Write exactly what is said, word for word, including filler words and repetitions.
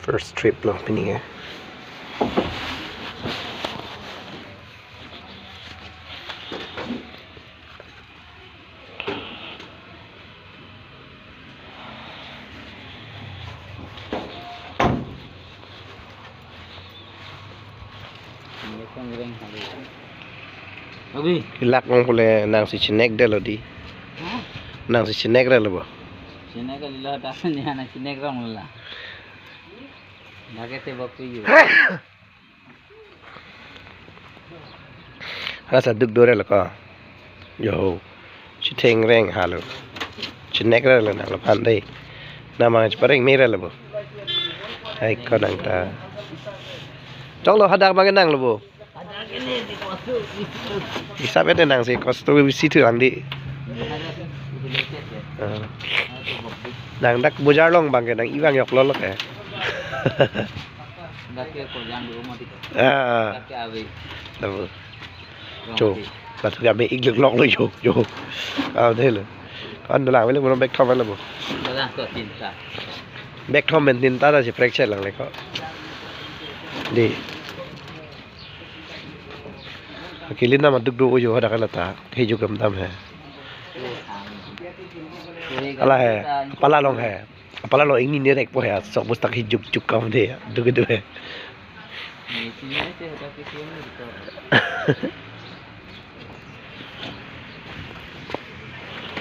First trip lo pini ke. Abi. Ilak long pule nangsi chinek detlo di. Hah? Nangsi chinek detlo bo. Chinek kali lo, dak ni anak chinek rong la. Dak ke te bok tu yu. Rasa duk dore lo ko. Yo. Chitheng reng halo. Chinek detlo nanglo phan dei. Namang chipareng me detlo bo. Ai ko nang ta. Choklo hadak bang nanglo bo. Isap ete nangsi kosto bisi thu lang di. Ah. Nang dak bojar long bang ke nang ibang yok lolok eh. Dak ke ko jang dulu mati. Ah. Dak ke ave. Tahu. Cho. Dak ke ave ik lok lok lo yo yo. Ah, deh lo. Kan dalang ave lo, bek thom ave lo bo. Dalang ko tinta. Bek thom pen tinta ta si prekche lang le ko. Di. Akilin nama duk duk ujo hadak la ta. Hejuk dam dam he. Ala he. Pala long he. Pala long ingni ne rek po he. Sok bus tak hejuk juk kam de. Duk duk he.